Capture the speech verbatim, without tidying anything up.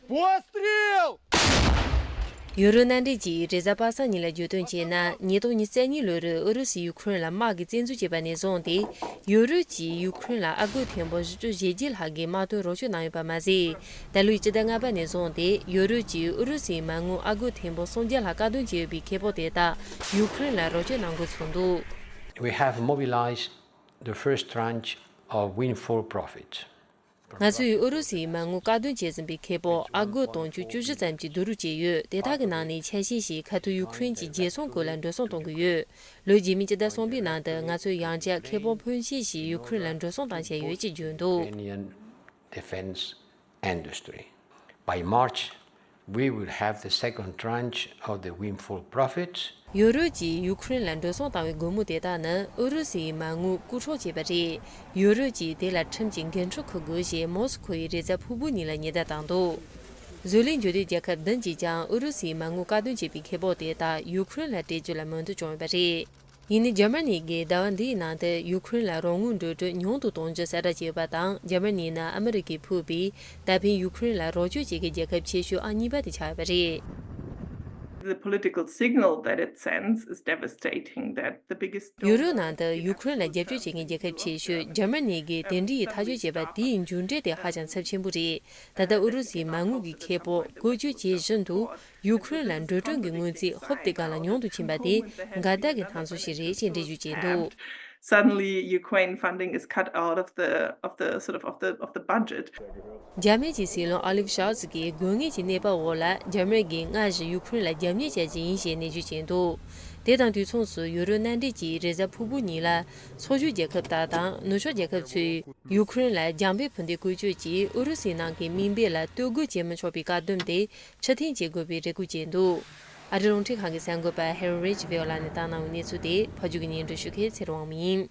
Пострел! ཡུ་རོབ་མནའ་འབྲེལ་གྱིས་རེས་གཟའ་པ་སངས་ཉིན་ལ་བརྗོད་དོན་བྱས་ན། ཉིས་སྟོང་ཉི་ཤུ་རྩ་གཉིས་ལོར་ཨུ་རུ་སུས་ཡུ་ཁུ་རེན་ལ་དམག་གི་བཙན་འཛུལ་བྱས་པ་ནས་བཟུང་སྟེ། ཡུ་རོབ་ཀྱིས་ཡུ་ཁུ་རེན་ལ་ཨ་སྒོར་ཐེར་འབུམ་བཞི་བཅུ་ཞེ་བརྒྱད་ལྷག་གི་དམག་དོན་རོགས་སྐྱོར་གནང་ཡོད་པ་མ་ཟད། ད་ལོའི་སྤྱི་ཟླ་ལྔ་པ་ནས་བཟུང་སྟེ་ཡུ་རོབ་ཀྱིས་ཨུ་རུ་སུའི་མ་དངུལ་ཨ་སྒོར་ཐེར་འབུམ་སུམ་བརྒྱ་ལྷག་བཀག་སྡོམ་བྱས་ཡོད་པའི་ཁེ་སྤོགས་དེ་དག་ཡུ་ཁུ་རེན་ལ་རོགས་སྐྱོར་གནང་དགོས་བྱུང་འདུག We have mobilized the first tranche of windfall profits. ང་ཚོས་ཨུ་རུ་སུའི་མ་དངུལ་བཀག་སྡོམ་བྱས་ཟིན་པའི་ཁེ་སྤོགས་ཨ་སྒོར་དུང་ཕྱུར་བཅུ་བཞི་ཙམ་གྱི་བསྡུ་རུབ་བྱས་ཡོད། དེ་དག་གི་ནང་ནས་ཆ་ཤས་ཤིག་ཁ་ཐུག་ཡུ་ཁུ་རེན་གྱི་རྒྱལ་སྲུང་སྐོར་ལ་འགྲོ་སོང་གཏོང་གི་ཡོད། ལོ་རྗེས་མའི་སྤྱི་ཟླ་གསུམ་པའི་ནང་དུ་ང་ཚོས་ཡང་བསྐྱར་ཁེ་སྤོགས་ཕོན་ཆེ་ཞིག་ཡུ་ཁུ་རེན་ལ་འགྲོ་སོང་བཏང་བཞིན་ཡོད་ཅེས་བརྗོད་འདུག Ukrainian defense industry. By March, we will have the second tranche of the windfall profits. ཡུ་རོབ་ཀྱིས་ཡུ་ཁུ་རེན་ལ་འགྲོ་སོང་བཏང་བའི་སྒོར་མོ་དེ་དག་ནི་ཨུ་རུ་སུའི་མ་དངུལ་རྐུ་འཕྲོག་བྱས་པ་རེད། ཡུ་རོབ་ཀྱིས་དེ་ལ་ཁྲིམས་ཀྱི་འགན་འཁྲི་འཁུར་དགོས་ཞེས་མོ་སི་ཁོ་ཡིས་རེས་གཟའ་ཕུར་བུ་ཉིན་ལ་ཉེན་བརྡ་བཏང་འདུག་བཟོ་ལས་འཇུ་དུས་རྒྱལ་ཁབ་བདུན་གྱིས་ཀྱང་ཨུ་རུ་སུའི་མ་དངུལ་བཀག་སྡོམ་བྱས་པའི་ཁེ་སྤོགས་དེ་དག་ཡུ་ཁུ་རེན་ལ་སྤྲད་རྒྱུ་ལ་མོས་མཐུན་བྱུང་ཡོད་པ་རེད། ཡིན་ནའི་འཇར་མ་ནི་གིས་ཟླ་བ་འདིའི་ནང་དུ་ཡུ་ཁུ་རེན་ལ་རོགས་དངུལ་འགྲོ་གྲོན་ཉུང་དུ་གཏོང་རྒྱུ་གསལ་བསྒྲགས་བྱས་ཡོད་པ་དང་། འཇར་མ་ནི་ནི་ཨ་མི་རི་ཀས་ཕུལ་བའི་ད་ཕན་ཡུ་ཁུ་རེན་ལ་རོགས་སྐྱོར་བྱེད་མཁན་རྒྱལ་ཁབ་ཆེ་ཤོས་ཨང་གཉིས་པ་དེ་ཆགས་ཡོད་པ་རེད། The political signal that it sends is devastating, that the biggest ཡུ་རོབ་ནང་དུ་ཡུ་ཁུ་རེན་ལ་རྒྱབ་སྐྱོར་བྱེད་མཁན་རྒྱལ་ཁབ་ཆེ་ཤོས་འཇར་མ་ནི་གིས་དེ་འདྲ་ཡི་ཐག་གཅོད་བྱས་པ་དེའི་མཇུག་འབྲས་དེ་ཧ་ཅང་ཚབས་ཆེན་པོ་རེད། ད་ལྟ་ཨུ་རུ་སུའི་མ་དངུལ་གྱི་ཁེ་སྤོགས་བཀོལ་སྤྱོད་བྱེད་བཞིན་དུ། ཡུ་ཁུ་རེན་ལ་འགྲོ་གྲོན་གྱི་སྔོན་རྩིས་ཧོབ་སྟེ་གང་ལ་ཉུང་དུ་ཕྱིན་པ་དེ་འགལ་ཟླ་གི་སྣང་ཚུལ་ཞིག་རེད་ཅེས་འགྲེལ་བརྗོད་བྱས་འདུག Suddenly, Ukraine funding is cut out of the of the sort of of the of the budget. འཇར་མན་གྱི་སྲིད་བློན་ཨོ་ལིབ་ཤོལ་ཚི་གིས་དགོས་ངེས་ཀྱི་གནས་བབ་འོག་ལ་འཇར་མན་གྱིས་སྔར་བཞིན་ཡུ་ཁུ་རེན་ལ་རྒྱབ་གཉེར་བྱ་རྒྱུ་ཡིན་ཞེས་ནན་བརྗོད་བྱས་འདུག་དེ་དང་དུས་མཚུངས་སུ་ཡུ་རོབ་མནའ་འབྲེལ་གྱིས་རེས་གཟའ་ཕུར་བུ་ཉིན་ལ་ཚོགས་ཞུགས་རྒྱལ་ཁབ་དག་དང་ནུབ་ཕྱོགས་རྒྱལ་ཁབ་ཚོས། ཡུ་ཁུ་རེན་ལ་རྒྱང་འབོད་ཕུལ་འདོད་བཀོལ་སྤྱོད་ཀྱིས་ཨུ་རུ་སུའི་ནང་གི་མི་འབོར་ལ་སྟོད་རྒོལ་བྱེད་མི་ཆོག་པའི་བཀག་སྡོམ་དེ་ཕྱིར་འཐེན་བྱེད་དགོས་པའི་རེ་སྐུལ་བྱས་འདུག་ཨ་རི་རླུང་འཕྲིན་ཁང་གི་གསར་འགོད་པ་ཧེ་རི་རེ་ཇི་ཝེ་ལ་ནས་བཏང་གནང་བའི་གནས་ཚུལ་དེ་ཕབ་སྒྱུར་གྱིས་སྙན་སྒྲོན་ཞུ་མཁན་ཚེ་རིང་དབང་མོ་ཡིན།